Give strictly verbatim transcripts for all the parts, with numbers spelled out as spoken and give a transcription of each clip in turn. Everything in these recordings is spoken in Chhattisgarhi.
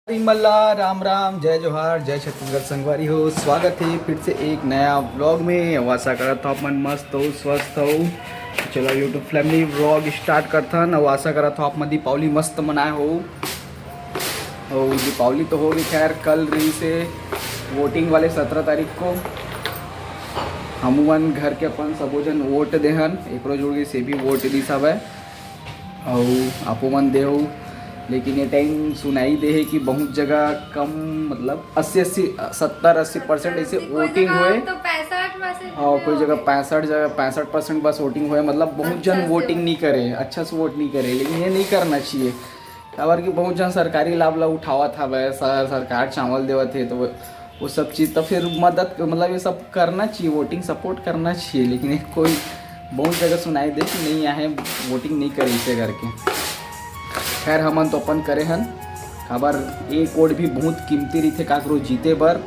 संगवारी मन ला राम राम, जय जोहार, जय छत्तीसगढ़। संगवारी हो, स्वागत हे फिर से एक नया vlog में। अउ आशा करत हव आप मन मस्त हो, स्वस्थ हो। चलो, YouTube family vlog start करथन। अउ आशा करत हव आप मन दीपावली मस्त मनाए हो। अउ दीपावली तो हो गई, खैर कल रहिसे voting वाले सत्रह तारीख को। हमू मन घर के अपन सबो झन vote देहन, एकरो जुड़ गई से भी vote दिस हवय। अउ आपो मन देहू, लेकिन ये time सुनाई दे हे कि बहुत जगह कम, मतलब अस्सी अस्सी, सत्तर अस्सी percent ऐसे voting होए। तो पैंसठ में से हाँ, कोई जगह पैंसठ जगह पैंसठ percent बस voting होए, मतलब बहुत अच्छा, जन अच्छा। Voting नहीं करे, अच्छा से vote नहीं करे, लेकिन ये नहीं करना चाहिए। काबर कि बहुत जन सरकारी लाभ ला उठावत हवय, सर, सरकार चावल देवत हे, तो वो, वो सब चीज़ तो फिर मदद, मतलब ये सब करना चाहिए, voting support करना चाहिए, लेकिन ये कोई बहुत जगह सुनाई दे कि नहीं आहे, voting नहीं करे इसे करके। खैर, हमन तो अपन करे हन, काबर एक vote भी बहुत कीमती रहिथे काकरो जीते बर।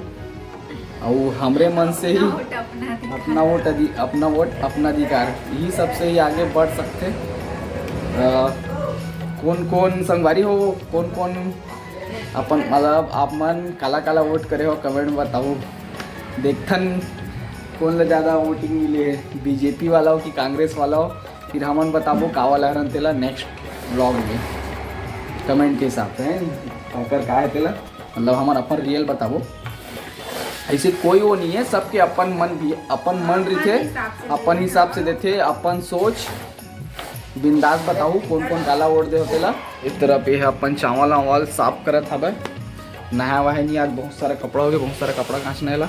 अउ हमरे मन से ही अपना vote, अपना अधि-, अपना vote, अपना अधिकार, यही सबसे ही आगे बढ़ सकथे। अ, कौन कौन संगवारी हो, कौन कौन अपन, मतलब आप मन काला काला vote करे हो, comment में बताओ। देखथन कौन ला ज़्यादा voting मिले हे, बीजेपी वाला हो कि कांग्रेस वाला हो, फिर हमन बताबो का वाला हरन तेला next vlog में comment के हिसाब से, हैं? काकर का है तेला, मतलब हमन अपन real बताबो। ऐसे कोई वो नहीं है, सबके अपन मन भी, अपन मन अपन रहिथे, हिसाब से अपन देथे। हिसाब से देथे, अपन सोच। बिंदास बताहू कौन कौन काला vote दे होतेला। एक तरफ ये अपन चावल वावल साफ करत हवे, नहाए वहाए नहीं, आज बहुत सारा कपड़ा हो गया, बहुत सारा कपड़ा कांचने ला।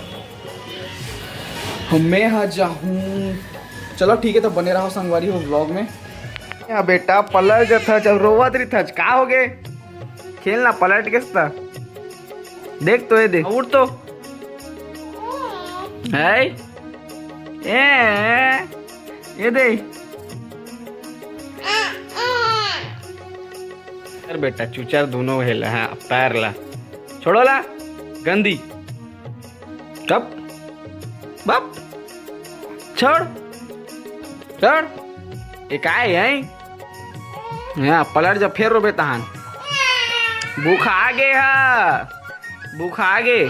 हमें हा जाहूँ, चलो ठीक है, तो बने रहो संगवारी हो vlog में। या बेटा पलट जथच, अब रोवत रहिथच, का हो गे? खेलना पलट के सता। देख तो ये दे, उठ तो। है? ए, ये दे। अरे बेटा, चुचर दोनों हेला, हाँ, पैर ला। छोड़ो ला, गंदी। कब? बाप? छोड़। छोड़। ये काय है? हाँ, पलट जा, फेर रोबे तहान। भूख आ गे हा। भूख आ गे।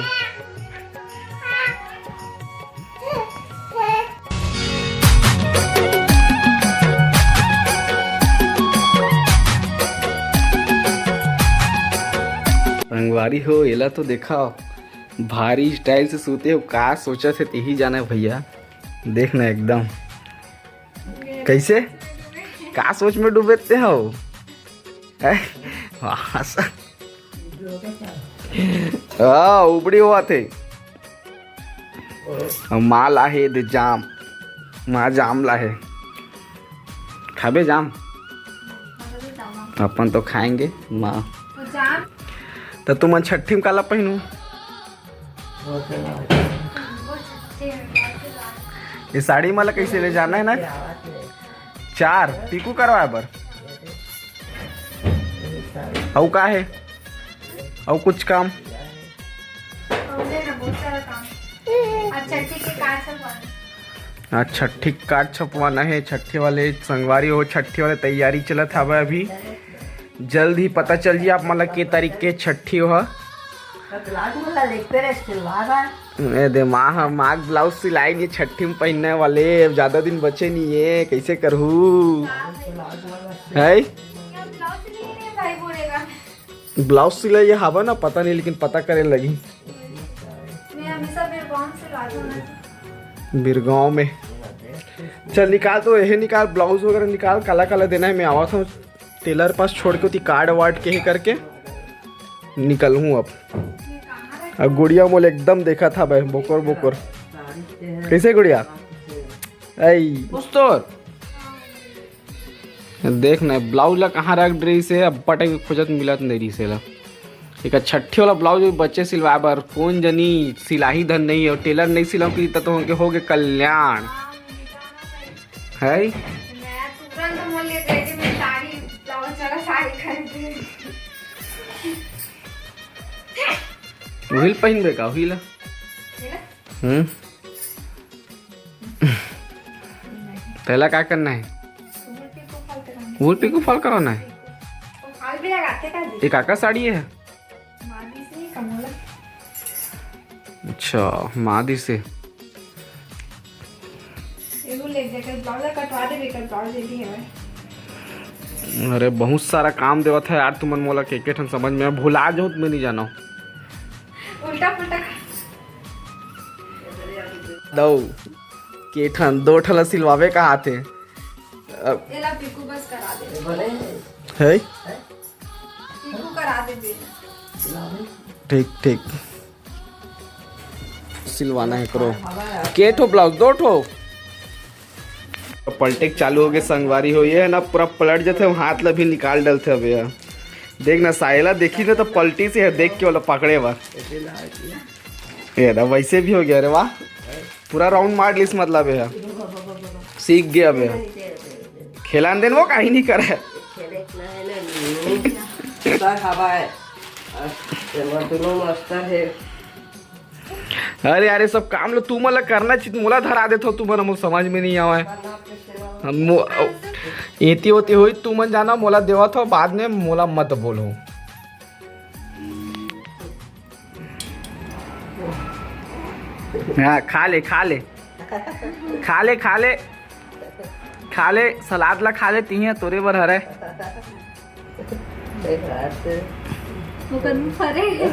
संगवारी हो, एला तो देखा, भारी style से सूते हो, का सोचत हे तेही जाने भैया। देख ना एकदम। कैसे? का सोच में डूबे ते हो? हैं? वहाँ से। हाँ, उपड़ी हुआ थे। अउ माँ लाहे दे जाम, माँ जाम लाहे, खाबे जाम? अपन तो खाएंगे माँ। तो तुमन छट्ठी में काला पहनू? ये साड़ी मला कैसे ले जाना है ना? चार पीकू करवाए बर। अउ का है? अउ कुछ काम? हमने ना बहुत सारा काम। अच्छा, ठीक है, कार्ड छपवाना। आज छट्ठी कार्ड छपवाना है। छट्ठी वाले संगवारी हो, छट्ठी वाले तैयारी चलत हवे अभी। जल्द ही पता चल जी आप मन ला के तारीख के छट्ठी हो। ए दे माँ ह, माँ के ब्लाउज सिलाई नहीं, छट्ठी में पहनने वाले, अब ज्यादा दिन बचे नहीं है, कैसे करहू? है? ब्लाउज सिलाई ये हवा ना, पता नहीं, लेकिन पता करे लगी। मैं हमेशा बीरगांव से लाता हूँ ना। बीरगांव में। चल निकाल तो, यही निकाल, ब्लाउज वगैरह निकाल, काला काला देना है। मैं आवा था टेलर पास छोड़ के, उती कार्ड वार्ड के ही करके निकलहूँ अब। अब गुड़िया मोल एकदम देखा था भाई, बोकर बोकर। कैसे गुड़िया? आई दोस्तों, देख ना, ब्लाउज ला कहाँ रख डरिस हे, अब्बड़ टाइम खोजत मिलत नहीं रहिस हे ला। एक छट्ठी वाला ब्लाउज भी बच्चे सिलवाए बर, कौन जनी सिलाही धन नहीं है, टेलर नहीं सिलाऊं कि त तो होके हो गए कल्याण। है? मैं तुरंत बोल के गई थी, मैं साड़ी, ब्लाउज वाला साड़ी खरीद। उहिल पहिनबे का, उहिल? ये ना? हम्म। पहला का करना है? वो पिको फॉल कराना है। वो पिको फॉल कराना है। वो फॉल भी लगाते का जी? एक आका साड़ी है? माँ इसलिए कम होला। अच्छा, माँ दिस हे। एगो ले जा, कल ब्लाउज कटवा देबे, कल ब्लाउज ले ली हवे। अरे, बहुत सारा काम देवत हे यार तुमन मोला, के के ठन समझ में भुला जाऊँ त मैं नहीं जानव। उल्टा पुल्टा। दो, के ठन, दो ठन ला सिलवावे का हाथे। अब एला पिकू बस करा दे। है? पिकू करा दे बे। ठीक, ठीक। सिलवाना हे करो। के ठो ब्लाउज? दो ठो। पलटे के चालू हो गए संगवारी हो, ये हे ना, पूरा पलट जाथे, हम हाथ ला भी निकाल डलथे अबे यार। देख ना, सायला देखी ना तो पलटी से हे, देख के वाला पकड़े बर। ये ना, वैसे भी हो गया रे, वाह, पूरा राउंड मार लिस, मतलब ये सीख गया अबे। खेलान देन वो काही नहीं करे। खेले इतना है ना, नहीं। सर हवा है। ये दोनों मास्टर है। अरे यार, ये सब काम लो तुमन ला करना चाहिए, मोला धरा देथव तुमन, मोर समझ में नहीं आवे। हम मो-, एती ओती होई तुमन जाना, मोला देवत हो, बाद में मोला मत बोलो। हाँ, खा ले, खा ले, खा ले, खा ले, खा ले, सलाद ला खा ले, तिहिया तोरे बर हरे। ओकर मुंह फरे।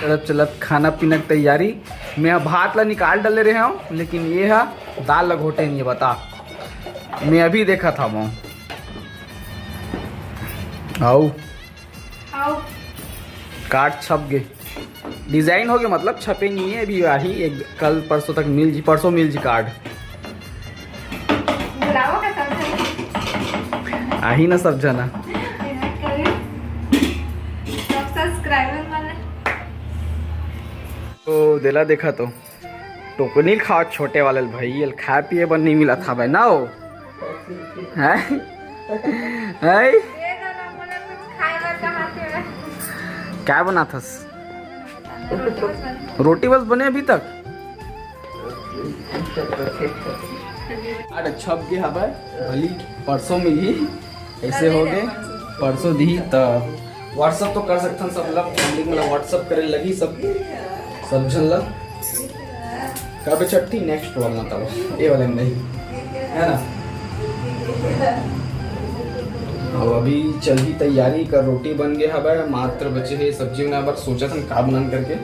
चलत चलत खाना पीना के तैयारी। मैं ह भात ला निकाल डले रहे हूँ, लेकिन ये हा दाल ला घोटे नहीं हे, बता। मैं अभी देखा था वो। आओ। आओ। कार्ड छप गे। डिजाइन हो गया, मतलब छपे नहीं है अभी, आही एक कल परसों तक मिल जी, परसों मिल जी कार्ड। बुलाओ का सब जन। आही ना सब जना। मेहनत करे। सब सब्सक्राइबर वाले। तो देला देखा तो टोकनी खाओ छोटे वाले भाई, ये खाए पिए बर नहीं मिला था भाई ना हो। हैं? हैं? ये तो ना बोला कुछ खाए बर कहा थे। क्या बनाथस? रोटी बस बन- रोटी बस बने अभी तक? अरे छप गे हवय, भली परसों मिलही। ऐसे हो गए, परसों दिही त WhatsApp तो कर सकथन सब ला, फैमिली में WhatsApp करे लगी सब, सब झन ला। कबे छट्ठी? नेक्स्ट वाला, मतलब ये वाले में नहीं, है ना? अब अभी चलही तैयारी कर, रोटी बन गए हवय, मात्र बचे हे सब्जी बनाए बर, सोचत हन का बनान करके।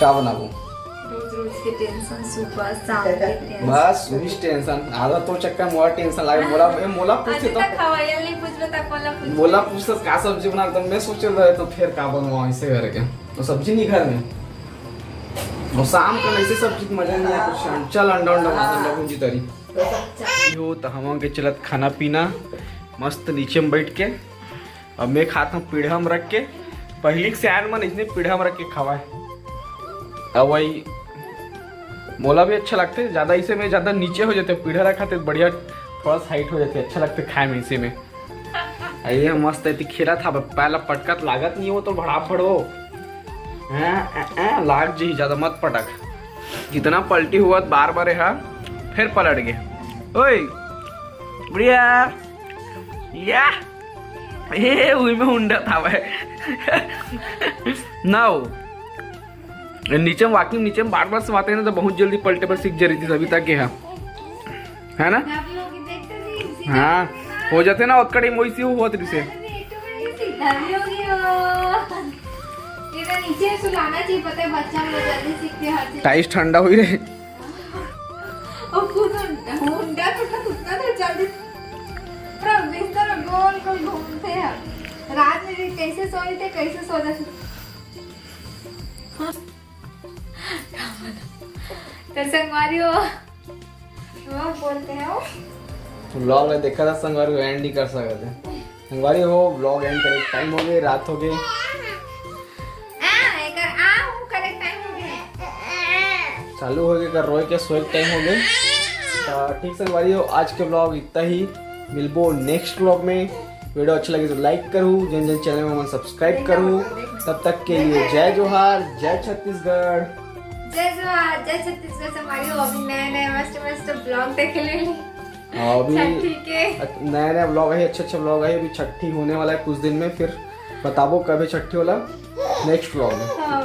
का बनाबो? रोज रोज के टेंशन, सुबह शाम के टेंशन। बस वही टेंशन, आधा तो चक्कर मोला टेंशन लागे। मोला, ए, मोला पूछे अभी तो तक हवाई नहीं पूछबे त कोला पूछबे? मोला पूछत का सब्जी बना, तो मैं सोचे रहे तो फिर का बनवाऊं ऐसे करके। तो सब्जी नहीं घर में, और शाम का ऐसे सब्जी का मजा नहीं है कुछ। चल अंडा उंडा बना, अंडा भुंजी तरी। यो तो हम के चलत खाना पीना मस्त नीचे में बैठ के। अब मैं खात हूँ पीढ़ा में रख के, पहली के सियान मन इसने पीढ़ा में रख के खावा है। अब वही मोला भी अच्छा लगते, ज्यादा इसे में ज्यादा नीचे हो जाते, पीढ़ा रखा थे बढ़िया, थोड़ा सा हाइट हो जाते, अच्छा लगते खाए में इसे में। आ ये मस्त है, खेला था, पहला पटकत लागत नहीं हो तो भड़ा फड़ो। हैं, हैं, हैं, लाग जी, ज्यादा मत पटक। जितना पलटी हुआ बार बार है, फिर पलट गए। ओए, बढ़िया। या। ए, उही में हुंडा था भाई। ना हो। नीचे में walking, नीचे में बार बार समाते हैं ना, तो बहुत जल्दी पलटे पर सीख जा रही थी, सभी तक के है। है ना? हाँ, हो जाते ना, ओतकड़ी मोई से हुआ तेरे से। सीधा भी हो गई हो। ये तो नीचे सुलाना चाहिए, पता है, बच्चा लोग जल्दी सीखते हैं हर चीज। टाइस ठंडा हुई रे। और खुद हुंडा तो उठा, उठना तो जल्दी। पूरा बिस्तर में गोल गोल घूमते हैं। रात में भी कैसे सोए थे, कैसे सो जाते। तो संगवारी हो, वो बोलते हैं वो। Vlog में देखा था संगवारी हो, end नहीं कर सकते। संगवारी हो, vlog end करे टाइम हो गए, रात हो गए। आ, एकर आ, वो करे टाइम हो गए। चालू हो गए, कर रोए के सोए टाइम हो गए। तो ठीक संगवारी हो, आज के vlog इतना ही। मिलबो नेक्स्ट vlog में। वीडियो अच्छा लगे तो लाइक करू, जन जन चैनल में मन सब्सक्राइब करू। तब तक के लिए जय जोहार, जय छत्तीसगढ़। जय जोहार, जय छत्तीसगढ़। संगवारी हो, अभी नए नए मस्त मस्त vlog देखे ले। अभी छठी के। नया नया ब्लॉग है, अच्छे अच्छे ब्लॉग है। अभी छठी होने वाला है कुछ दिन में, फिर बताबो कब है छठी वाला, नेक्स्ट ब्लॉग में। हाँ।